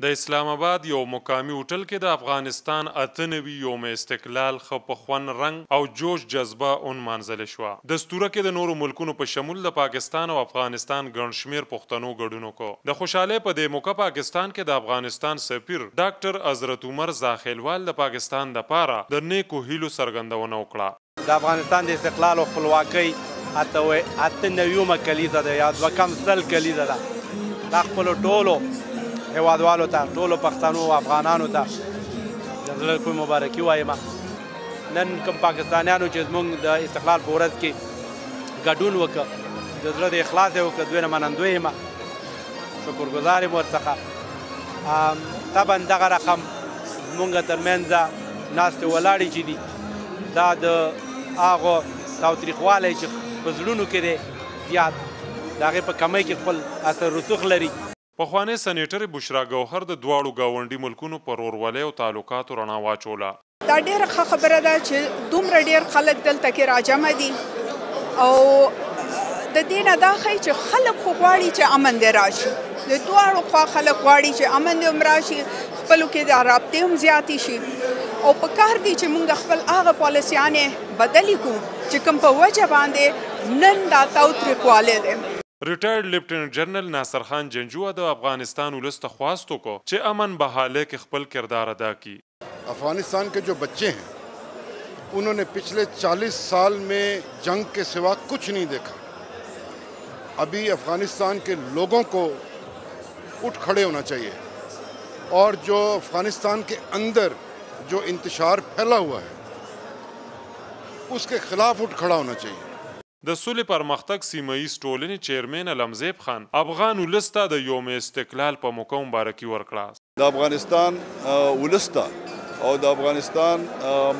د اسلام اباد یو مقامي هوټل کې د افغانستان 98 یوم استقلال ښه په خوند، رنګ او جوش جذبه ونمانځل شوه. دستوره کې د نورو ملکونو په شمول د پاکستان او افغانستان ګڼ شمېر پښتنو ګډون وکړ. د خوشحالۍ په دې موقع پاکستان کې د افغانستان سفیر ډاکټر حضرت عمر زاخیلوال د پاکستان دپاره د نیکو هیلو څرګندونه وکړه. د افغانستان د استقلال او خپلواکۍ 98مه کلیزه ده یا 102 کلیزه ده. دا خپلو ټولو هیوادوالو ته، ټولو پښتنو او افغانانو ته د زړه له کومې مبارکي وایم. نن کوم پاکستانیانو چې زموږ د استقلال په ورځ کې ګډون وکړ، د زړه د اخلاص یې وکړ، دوی نه منندوی یم، شکرګزار یم ورڅخه. طبعا دغه رقم زموږ ترمنځ ناستې ولاړې چې دي، دا د هغو تاوتریخوالی چې په زړونو کې دی زیات، د هغې په کمۍ کې خپل اثر رسوخ لري. پخوانۍ سنیټرې بشرا ګوهر د دواړو ګاونډي ملکونو پر ورورولۍ او تعلقاتو رڼا واچوله. دا ډېره ښه خبره ده چې دومره ډېر خلک دلته کې راجمع دي، او د دې نه دا ښیي چې خلک خو غواړي چې امن دې راشي، د دواړو خوا خلک غواړي چې امن دې هم راشي، خپلو کې د رابطې هم زیاتې شي، او په کار دي چې موږ خپل هغه پالیسیانې بدلې کړو چې کوم په وجه باندې نن دا تاوتریخوالی دی. ریټایرډ لیفټیننټ جنرل ناصر خان جنجوعه د افغانستان ولس ته خواست وکړ چې امن بحالۍ کې خپل کردار ادا کړي. افغانستان کے جو بچے ہیں انہوں نے پچھلے 40 سال میں جنگ کے سوا کچھ نہیں دیکھا۔ ابھی افغانستان کے لوگوں کو اٹھ کھڑے ہونا چاہیے، اور جو افغانستان کے اندر جو انتشار پھیلا ہوا ہے اس کے خلاف اٹھ کھڑا ہونا چاہیے۔ د سولې پرمختګ سیمه ییز ټولنې چیرمن علمزیب خان افغان ولس ته د یوم استقلال په موقع مبارکي ورکړه. د افغانستان ولس ته او د افغانستان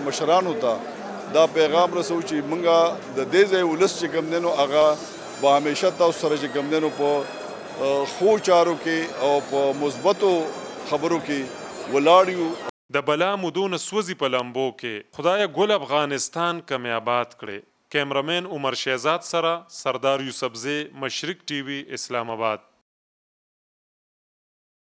مشرانو ته دا پیغام رسو چې موږ د دې ځای ولس چې کوم دی نو هغه به همیشه تاسو سره چې کوم دی نو په ښو چارو کې او په مثبتو خبرو کې ولاړ یو. د بلا مودو نه سوځي په لمبو کې، خدایه ګل افغانستان که مې آباد کړې. کیمرمین عمر شهزاد سره سردار یوسفزی، مشرق ټي وي، اسلام آباد.